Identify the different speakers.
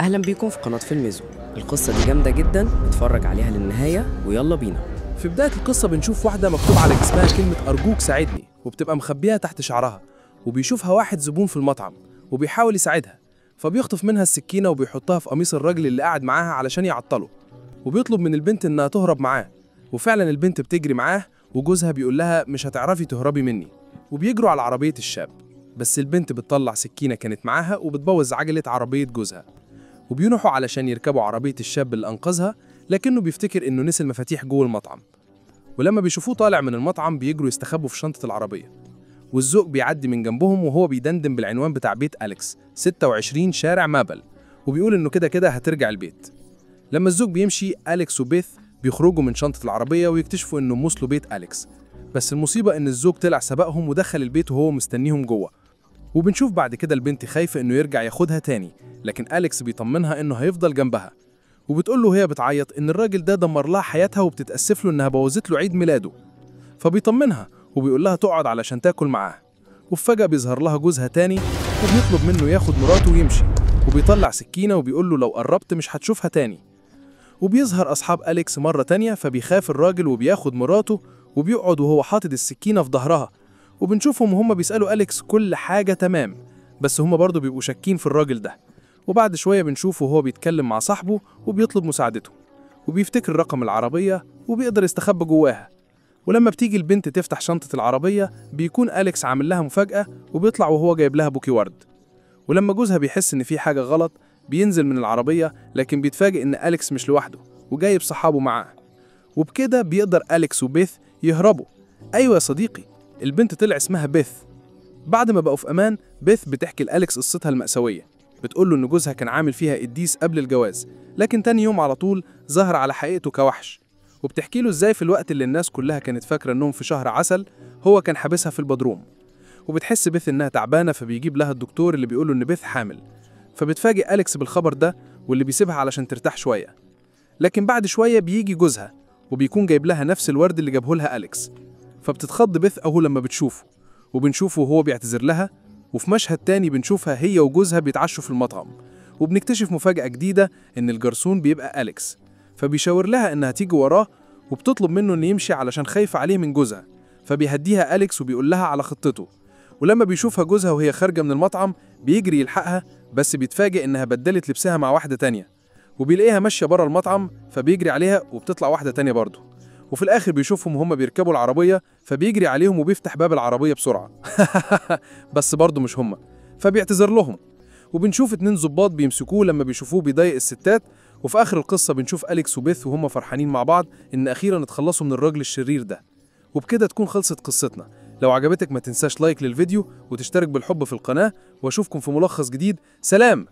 Speaker 1: اهلا بيكم في قناة فيلميزو. القصة دي جامدة جدا، اتفرج عليها للنهاية ويلا بينا.
Speaker 2: في بداية القصة بنشوف واحدة مكتوب على جسمها كلمة أرجوك ساعدني، وبتبقى مخبيها تحت شعرها، وبيشوفها واحد زبون في المطعم وبيحاول يساعدها، فبيخطف منها السكينة وبيحطها في قميص الراجل اللي قاعد معاها علشان يعطله، وبيطلب من البنت إنها تهرب معاه، وفعلا البنت بتجري معاه، وجوزها بيقول لها مش هتعرفي تهربي مني، وبيجروا على عربية الشاب، بس البنت بتطلع سكينة كانت معاها وبتبوظ عجلة عربية جوزها، وبينحوا علشان يركبوا عربية الشاب اللي أنقذها، لكنه بيفتكر إنه نسي المفاتيح جوه المطعم، ولما بيشوفوه طالع من المطعم بيجروا يستخبوا في شنطة العربية، والزوج بيعدي من جنبهم وهو بيدندن بالعنوان بتاع بيت أليكس 26 شارع مابل، وبيقول إنه كده كده هترجع البيت. لما الزوج بيمشي أليكس وبيث بيخرجوا من شنطة العربية ويكتشفوا إنه وصلوا بيت أليكس، بس المصيبة إن الزوج طلع سبقهم ودخل البيت وهو مستنيهم جوه. وبنشوف بعد كده البنت خايفة إنه يرجع ياخدها تاني، لكن أليكس بيطمنها إنه هيفضل جنبها، وبتقول له هي بتعيط إن الراجل ده دمر لها حياتها وبتتأسف له إنها بوظت له عيد ميلاده، فبيطمنها وبيقول لها تقعد علشان تاكل معاه. وفجأة بيظهر لها جوزها تاني وبيطلب منه ياخد مراته ويمشي، وبيطلع سكينة وبيقول له لو قربت مش هتشوفها تاني. وبيظهر أصحاب أليكس مرة تانية، فبيخاف الراجل وبياخد مراته وبيقعد وهو حاطط السكينة في ظهرها، وبنشوفهم وهم بيسألوا أليكس كل حاجة تمام، بس هم برضه بيبقوا شاكين في الراجل ده. وبعد شوية بنشوفه وهو بيتكلم مع صاحبه وبيطلب مساعدته، وبيفتكر رقم العربية وبيقدر يستخبى جواها. ولما بتيجي البنت تفتح شنطة العربية بيكون أليكس عامل لها مفاجأة وبيطلع وهو جايب لها بوكي ورد. ولما جوزها بيحس إن في حاجة غلط بينزل من العربية، لكن بيتفاجئ إن أليكس مش لوحده وجايب صحابه معاه، وبكده بيقدر أليكس وبيث يهربوا. أيوة يا صديقي، البنت طلع اسمها بيث. بعد ما بقوا في أمان، بيث بتحكي لأليكس قصتها المأساوية، بتقول له إن جوزها كان عامل فيها قديس قبل الجواز، لكن تاني يوم على طول ظهر على حقيقته كوحش، وبتحكي له إزاي في الوقت اللي الناس كلها كانت فاكرة إنهم في شهر عسل هو كان حابسها في البدروم. وبتحس بيث إنها تعبانة، فبيجيب لها الدكتور اللي بيقول له إن بيث حامل، فبتفاجئ أليكس بالخبر ده واللي بيسيبها علشان ترتاح شوية. لكن بعد شوية بيجي جوزها وبيكون جايب لها نفس الورد اللي جابه لها أليكس، فبتتخض بيث أهو لما بتشوفه، وبنشوفه وهو بيعتذر لها. وفي مشهد تاني بنشوفها هي وجوزها بيتعشوا في المطعم، وبنكتشف مفاجأة جديدة إن الجرسون بيبقى أليكس، فبيشاور لها إنها تيجي وراه، وبتطلب منه إنه يمشي علشان خايفة عليه من جوزها، فبيهديها أليكس وبيقول لها على خطته. ولما بيشوفها جوزها وهي خارجة من المطعم بيجري يلحقها، بس بيتفاجئ إنها بدلت لبسها مع واحدة تانية، وبيلاقيها ماشية بره المطعم فبيجري عليها وبتطلع واحدة تانية برضه. وفي الآخر بيشوفهم وهم بيركبوا العربية، فبيجري عليهم وبيفتح باب العربية بسرعة بس برضه مش هم، فبيعتذر لهم. وبنشوف اتنين ظباط بيمسكوه لما بيشوفوه بيضايق الستات. وفي آخر القصة بنشوف أليكس وبيث وهم فرحانين مع بعض إن أخيرا اتخلصوا من الراجل الشرير ده. وبكده تكون خلصت قصتنا. لو عجبتك ما تنساش like للفيديو وتشترك بالحب في القناة، واشوفكم في ملخص جديد. سلام.